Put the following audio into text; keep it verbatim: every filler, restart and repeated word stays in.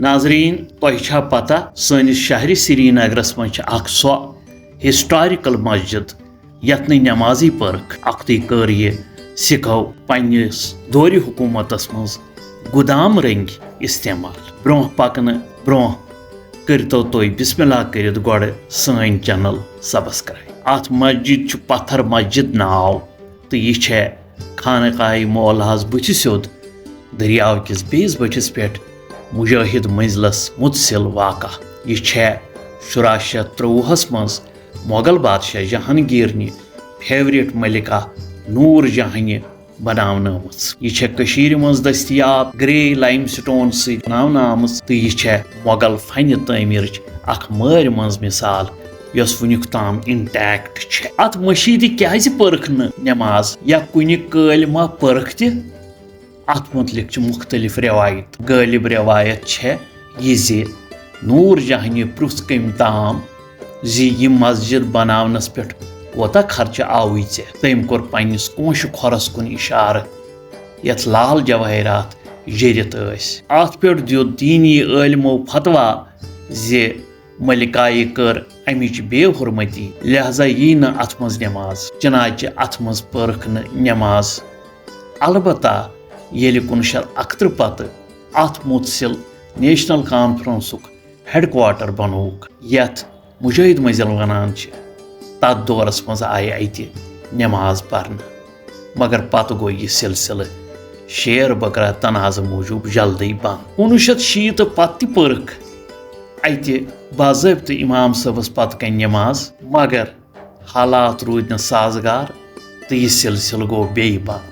ناظرین، تۄہہِ چھا پتہ، سٲنِس شہرِ سرینگرس منٛز چھِ اکھ سۄ ہسٹاریکل مسجد، یتھ نہٕ نمازٕے پٔرکھ۔ اکھتُے کٔر یہِ سکھو پننِس دورِ حکومتس منٛز گُدام رٔنگۍ استعمال۔ برونٛہہ پکنہٕ برونٛہہ کٔرتو تُہۍ بسم اللہ کٔرِتھ گۄڈٕ سٲنۍ channel subscribe۔ اتھ مسجد چھُ پتھر مسجد ناو، تہٕ یہِ چھےٚ خانقاہ معلیٰ ہس بُتھِ سیوٚد دٔریاو کِس بیٚیِس بٔٹھِس پٮ۪ٹھ مجاہد منزلس متصل واقع۔ یہِ چھےٚ شُراہ شیٚتھ ترٛۆوُہس منٛز مۄغل بادشاہ جہانگیرنہِ favourite ملکہ نور جہانہِ بناونہٕ آمٕژ۔ یہِ چھےٚ کٔشیٖرِ منٛز دٔستیاب grey limestone سۭتۍ بناونہٕ آمٕژ تہٕ یہِ چھےٚ مۄغل فنہِ تعمیٖرٕچ اکھ مٲرۍ منٛز مثال، یۄس وُنیُک تام intact چھےٚ۔ اتھ مشیٖدِ کیازِ پٔرکھ نہٕ نماز یا کُنہِ کٲلۍ ما پٔرکھ تہِ؟ اتھ متعلق چھِ مختلف رٮ۪وایت۔ غٲلب رٮ۪وایت چھےٚ یہِ زِ نور جہانہِ پرُژھ کٔمۍ تام زِ یہِ مسجد بناونس پٮ۪ٹھ کوتاہ خرچہٕ آوُے ژےٚ؟ تٔمۍ کوٚر پننِس کونٛشہٕ کھۄرس کُن اشارٕ، یتھ لال جوٲہرات جٔرِتھ ٲسۍ۔ اتھ پٮ۪ٹھ دیُت دینی عٲلمو فتویٰ زِ ملکایہِ کٔر امِچ بے حرمتی، لہذا یی نہٕ اتھ منٛز نماز، چنانچہ اتھ منٛز پٔرکھ نہٕ نماز۔ البتہ ییٚلہِ کُنوُہ شیٚتھ اکترٕہ پتہٕ اتھ متصل نیشنل کانفرنسُک headquarter بنووُکھ، یتھ مجاہد منزل ونان چھِ، تتھ دورس منٛز آیہِ اتہِ نماز پرنہٕ، مگر پتہٕ گوٚو یہِ سلسلہٕ شیر بکرا تنازٕ موٗجوٗب جلدی بند۔ کُنوُہ شیٚتھ شیٖتھ پتہٕ تہِ پٔرکھ اتہِ باضٲبطہٕ امام صٲبس پتہٕ کنہِ نماز، مگر حالات روٗدۍ نہٕ سازگار تہٕ یہِ سلسلہٕ گوٚو بیٚیہِ بند۔